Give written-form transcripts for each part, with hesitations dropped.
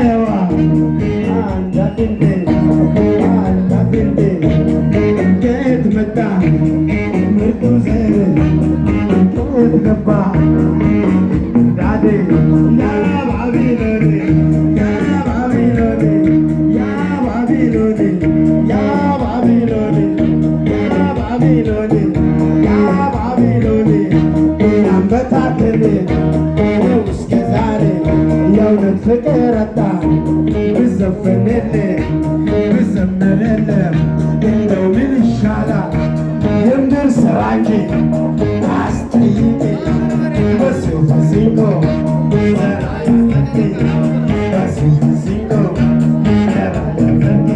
ሳየዋ አንድ አጥንቴ፣ አንድ አጥንቴ። ከየት መጣ ምርጡ ዘር? ከየት ገባ ዳዴ? ያ ባቢሎን፣ ያ ባቢሎን፣ ያ ባቢሎን፣ ያ ባቢሎን፣ ያ ባቢሎን፣ ያ ባቢሎን ያንበታትን ነው እስከ ዛሬ። የእውነት ፍቅር አጣ። ብዘፍንልህ ብዘምርልህ እንደው ምን ይሻላል? የምድር ስራ እንጂ አስጠይቅ። በዚሁ በዚንቆ ዘራ ያፈቂ፣ በዚሁ በዚንቆ ዘራ ያፈቂ።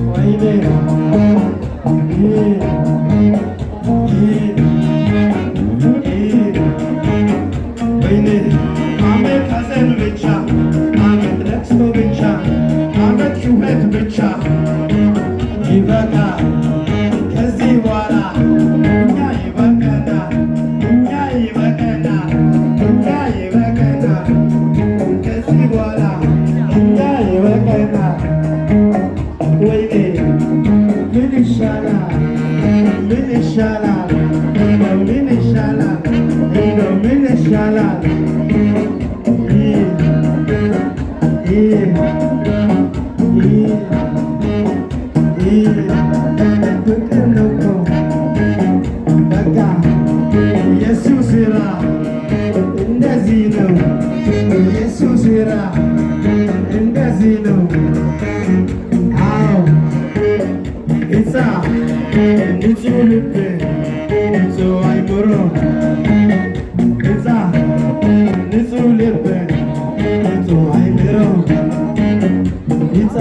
ወይኔ፣ ይ ይ ይ ወይኔ፣ አመት ሐዘን ብቻ፣ አመት ለቅሶ ብቻ፣ አመት ጩኸት ብቻ። ይበቃል ከዚህ በኋላ። እኛ ይበቃናል፣ እኛ ይበቃናል፣ እኛ ይበቃናል። ከዚህ በኋላ እኛ ይበቃናል። ወይኔ፣ ምን ይሻላል? ምን ይሻላል? እንደው ምን ይሻላል? እንደው ምን ይሻላል? ይህ ይህ ይህ ይህ ፍቅር ነው እኮ። በቃ የሱ ስራ እንደዚህ ነው። የሱ ስራ እንደዚህ ነው። አዎ፣ እጻ ንጹህ ልብ፣ ንጹህ አይምሮ። እጻ ንጹህ ልብ፣ ንጹህ አይምሮ። እጻ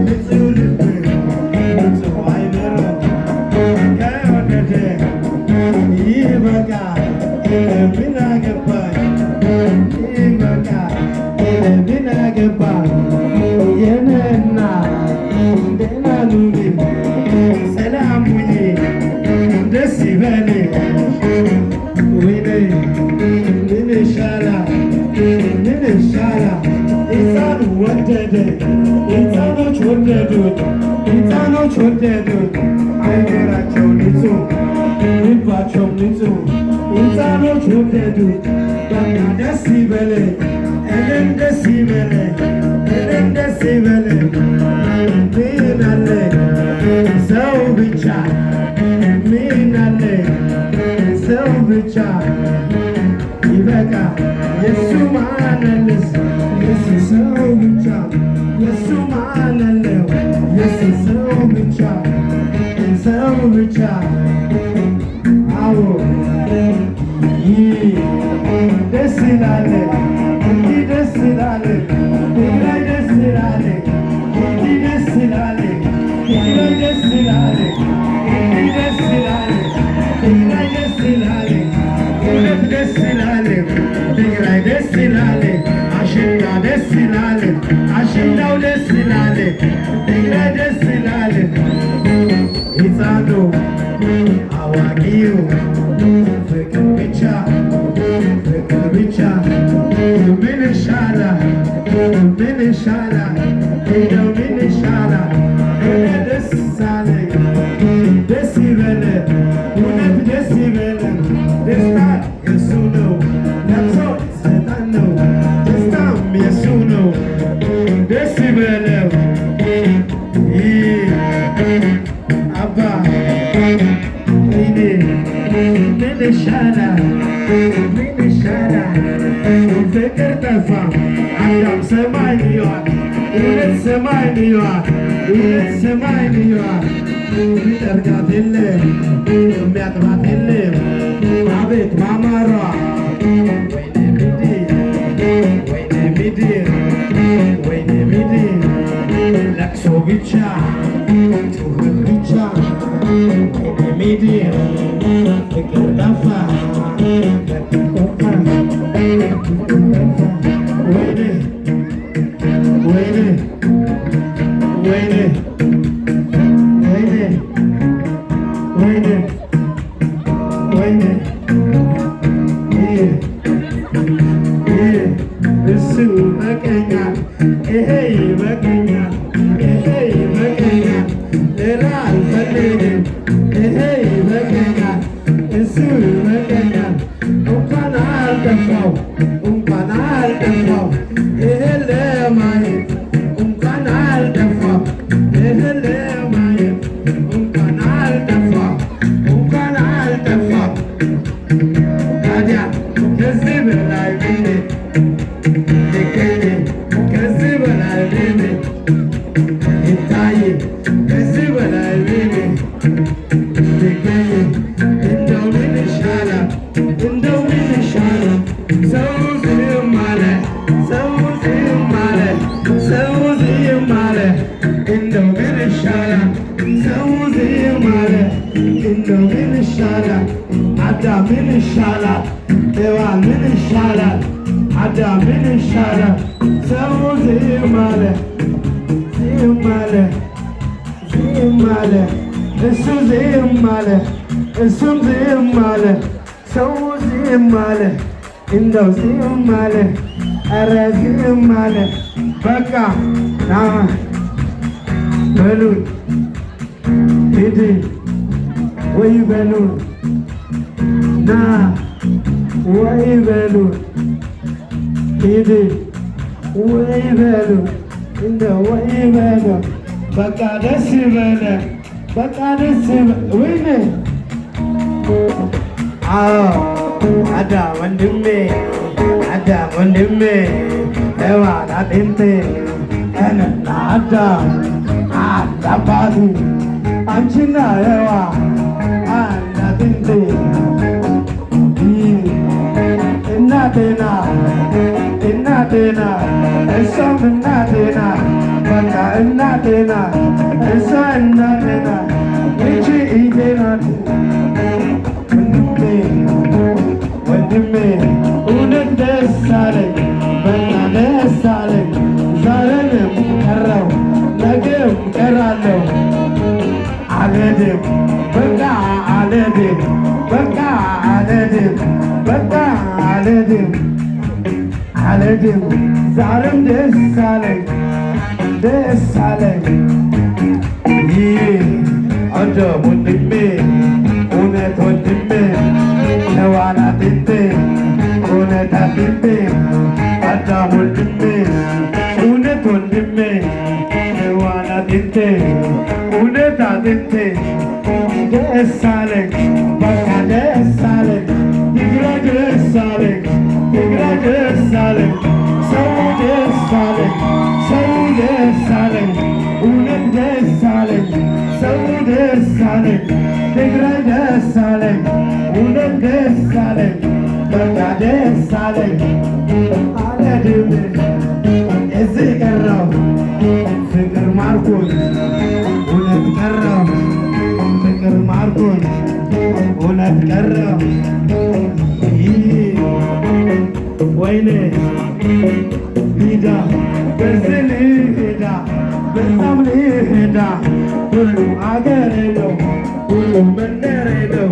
ንጹህ ልብ፣ ንጹህ አይምሮ። ከወደደ ይበቃል። ምን አገባኝ? ይበቃል። ምን አገባኝ? የኔና ደህና ኑሪ፣ ሰላም ሁኚ፣ ደስ ይበል። ወይኔ፣ ምን ይሻላል? ምን ይሻላል? ሕፃኑ ወደደ፣ ሕፃኖች ወደዱት፣ ሕፃኖች ወደዱት። አይምሯቸው ንጹህ፣ ልባቸው ንጹህ። ሕፃኖች ወደዱት። በቃ ደስ ይበል፣ እኔም ደስ ይበል፣ እኔም ደስ ይበል። ምን አለ ሰው ብቻ? ምን አለ ሰው ብቻ? ይበቃ። የሱ ማነልስ? የሱ ሰው ብቻ፣ የሱ ማነለው? የሱ ሰው ብቻ፣ ሰው ብቻ። አዎ፣ ይህ ደስ ይላል፣ እንዲህ ደስ ይላል። ትግራይ ደስ ይላል፣ እንዲህ ደስ ይላል። ትግራይ ደስ ይላል፣ እንዲህ ደስ ይላል። ትግራይ ደስ ይላል፣ እውነት ደስ ይላል። ትግራይ ደስ ይላል፣ አሸንዳ ደስ ይላል፣ አሸንዳው ደስ ይላል። ትግራይ ደስ ይላል። ሕፃኑ አዋቂው ፍቅር ብቻ፣ ፍቅር ብቻ። ምን ይሻላል? ምን ይሻላል? እንደው ምን ይሻላል? እኔ ደስ አለኝ። ደስ ይበል፣ እውነት ደስ ይበል። ደስታ የሱ ነው፣ ለቅሶ ሰይጣን ነው። ደስታም የሱ ነው። ደስ ይበለው። ይህ አባ፣ ወይኔ፣ ምን ይሻላል? ምን ይሻላል? ፍቅር ጠፋ። አዳም ሰማይ ይዋል፣ እውነት ሰማይ ይዋል፣ እውነት ሰማይ ይዋል። የሚጠርጋት የለም፣ የሚያጥባት የለም። አቤት ማማሯ! ወይኔ ምድር፣ ወይኔ ምድር፣ ወይኔ ምድር። ለቅሶ ብቻ፣ ጩኸት ብቻ። ወይኔ ምድር፣ ፍቅር ጠፋ፣ ፍቅር ጠፋ፣ ፍቅር ጠፋ። ወይኔ፣ ወይኔ፣ ወይኔ፣ ወይኔ፣ ወይኔ፣ ወይኔ። ይህ ይበቃኛል፣ ይሄ ይበቃኛል፣ ይሄ ይበቃኛል፣ ሌላ አልፈልግም። ይሄ ይበቃኛል፣ እሱ ይበቃኛል። እንኳን አልጠፋው፣ እንኳን አልጠፋው ይሄ ለማየት፣ እንኳን አልጠፋው ይሄ ለማየት፣ እንኳን አልጠፋው፣ እንኳን አልጠፋው። ታዲያ ከዚህ በላይ ምን ይገኝ? ከዚህ በላይ ምን ይታይ? ከዚህ በላይ ምን ይገኝ? እንደው ምን ይሻላል? እንደው ምን ይሻላል? ሰው ዝም አለ፣ ሰው ዝም አለ፣ ሰው ዝም አለ። እንደው ምን ይሻላል? ሰው ዝም አለ። እንደው ምን ይሻላል? አዳም ምን ይሻላል? ሔዋን ምን ይሻላል? አዳም ምን ይሻላል? ሰው ዝም አለ፣ ዝም አለ፣ ዝም አለ። እሱ ዝም አለ፣ እሱም ዝም አለ፣ ሰው ዝም አለ፣ እንደው ዝም አለ፣ ኧረ ዝም አለ። በቃ ና በሉኝ ሂድ ወይ በሉኝ ና ወይ በሉኝ ሂድ ወይ በሉ እንደ ወይ በሉ በቃ ደስ ይበለ፣ በቃ ደስ ይበለ። ወይኔ አዎ አዳም ወንድሜ፣ አዳም ወንድሜ፣ ሔዋን አጥንቴ፣ እኔና አዳም አንድ አባት፣ አንቺና ሔዋን አንድ አጥንቴ። እናቴና እናቴና እሷም እናቴና በቃ እናቴና እሷ እናቴና ይቺ እህቴ ናት። ወንድሜ ወንድሜ እውነት ደስ አለኝ፣ በቃ ደስ አለኝ። ዛሬንም ቀረው ነገም ቀራለሁ፣ አልሄድም በቃ አልሄድም፣ በቃ አልሄድም፣ በቃ አልሄድም፣ አልሄድም። ዛሬም ደስ አለኝ፣ ደስ አለኝ። ይህ አዳም ወንድሜ፣ እውነት ወንድሜ፣ ሔዋን አጥንቴ፣ እውነት አጥንቴ። አዳም ወንድሜ፣ እውነት ወንድሜ፣ ሔዋን አጥንቴ፣ እውነት አጥንቴ። ደስ አለኝ፣ በቃ ደስ አለኝ። ትግራይ ደስ አለኝ፣ ትግራይ ደስ አለኝ፣ ሰው ደስ አለኝ፣ ሰው ደስ አለኝ፣ እውነት ደስ አለኝ፣ ሰው ደስ አለኝ፣ ትግራይ ደስ አለኝ፣ እውነት ደስ አለኝ፣ በቃ ደስ አለኝ። አልሄድም፣ እዚህ ቀረው፣ ፍቅር ማርኮኝ እውነት ቀረው፣ ፍቅር ማርኮኝ እውነት ቀረው። ወይኔ ሂዳ በዚህ ልሂዳ በዛም ልሂዳ፣ ሁሉ አገሬ ነው፣ ሁሉ መንደሬ ነው።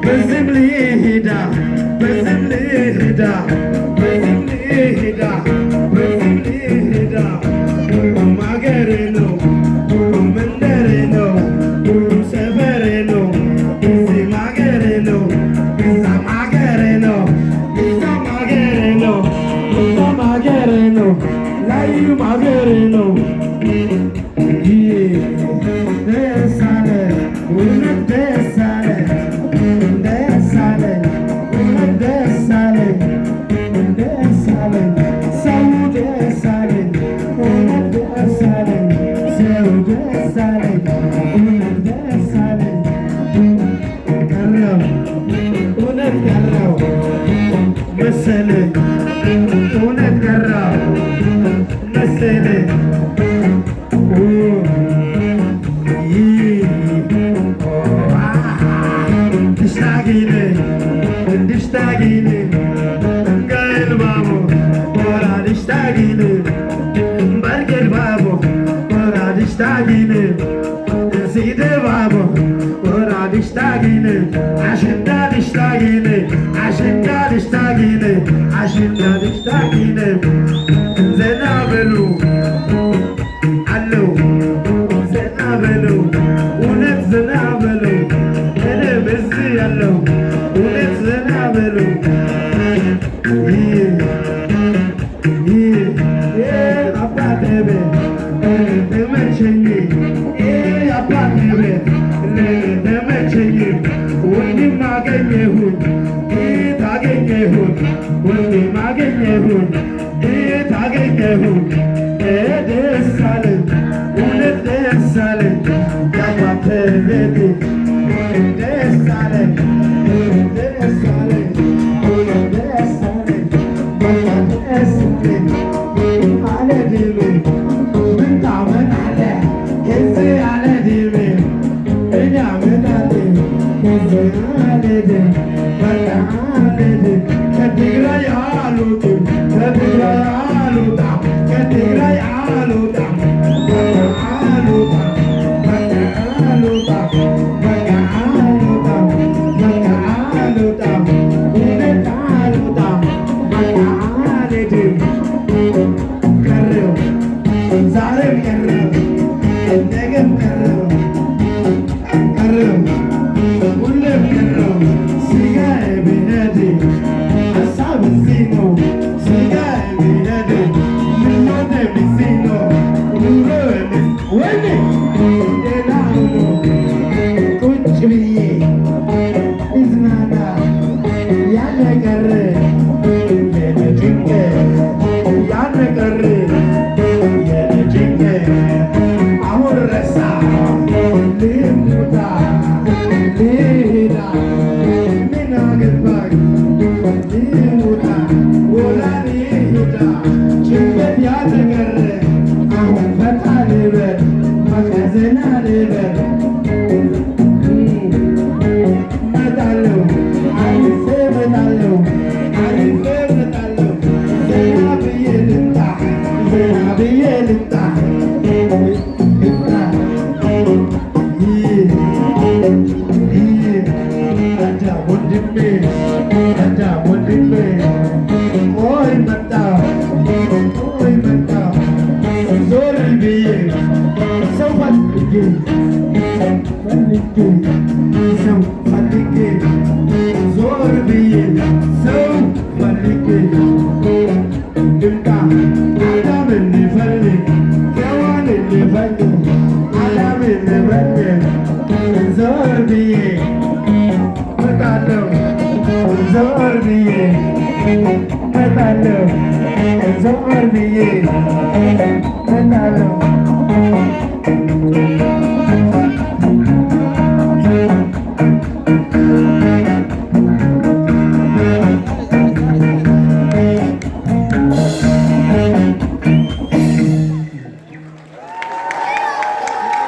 በዚህም ልሂዳ በዚህም ልሂዳ፣ በዚህም ልሂዳ በዚህም ልሂዳ፣ ሁሉም አገሬ ነው፣ ሁሉም መንደሬ ነው፣ ሁሉም ሰፈሬ ነው። እዚህም አገሬ ነው፣ እዛም አገሬ ነው፣ እዛም አገሬ ነው፣ እዛም አገሬ ነው፣ ላይም አገሬ ነው። ደስ አለ፣ እውነት ደስ አለ፣ ደስ አለ፣ እውነት ደስ አለ፣ ደስ አለኝ፣ ሰው ደስ አለኝ፣ እውነት ደስ አለኝ፣ ሰው ደስ አለኝ፣ እውነት ደስ አለኝ። ቀረው እውነት ቀረው መሰለኝ፣ እውነት ቀረው መሰለኝ። ኦ ይህ تشتاقيلي تشتاقيلي قايل بابو ورا تشتاقيلي برق البابو ورا تشتاقيلي سيدي بابو ورا تشتاقيلي عشان تشتاقيلي، عشان تشتاقيلي، عشان تشتاقيلي. አባቴ ቤት ተመቸኝ፣ አባቴ ቤት ተመቸኝ። ወንድም አገኘሁኝ፣ ታገኘሁኝ፣ ወንድም አገኘሁኝ፣ ታገኘሁኝ። ደስ አለኝ፣ እውነት ደስ አለኝ፣ የአባቴ ቤት ደስ አለኝ፣ ደስ አለኝ፣ ደስ አለኝ፣ ደስ አለኝ። አልሄድም፣ ምን ታመጣለህ ከዚህ? አልሄድም፣ እኔ አመጣለሁ ከዚህ። አልሄድም፣ በቃ አልሄድም። ከትግራይ አልወጣም፣ ከትግራይ አልወጣም፣ ከትግራይ አልወጣም፣ በቃ አልወጣም፣ በቃ አልወጣም፣ በቃ አልወጣም፣ በቃ አልወጣም፣ እውነት አልወጣም፣ በቃ አልሄድም። ቀረው፣ ዛሬም ቀረው፣ ነገም ቀረው፣ ቀረው፣ ሁሌም ቀረው። ስጋዬ ቢሄድ ሀሳብ እዚህ ነው። ስጋዬ ቢሄድ ምኞቴም እዚህ ነው። ኑሮዬም ወይኔ ሌላ ነው። ቁጭ ብዬ እዝናና ያለ ቀረ የኔ ጭንቀት፣ ያለ ቀረ የኔ ጭንቀት። አሁን ረሳ፣ ልሙታ ልሂዳ፣ ምን አገባኝ? ልሙታ ወላ ልሂዳ፣ ጭንቀት ያለ ቀረ። አሁን ፈታ ልበል፣ በቃ ዘና ልበል። እመጣለሁ፣ አሪፌ እመጣለሁ፣ አሪፌ እመጣለሁ። ዘና ብዬ ልምጣ፣ ዘና ብዬ ልምጣ፣ ልምጣ። ይህ አዳም ወንድሜ፣ አዳም ወንድሜ፣ ቆይ መጣሁ፣ ቆይ መጣሁ። ዞር ብዬ ሰው ፈልጌ፣ ሰው ፈልጌ፣ ሰው ፈልጌ፣ ዞር ብዬ ሰው ፈልጌ ልምጣ። አዳምን ልፈልግ፣ ሔዋንን ልፈልግ፣ አዳምን ልፈልግ፣ ዞር ብዬ እመጣለሁ፣ ዞር ብዬ እመጣለሁ፣ ዞር ብዬ እመጣለሁ።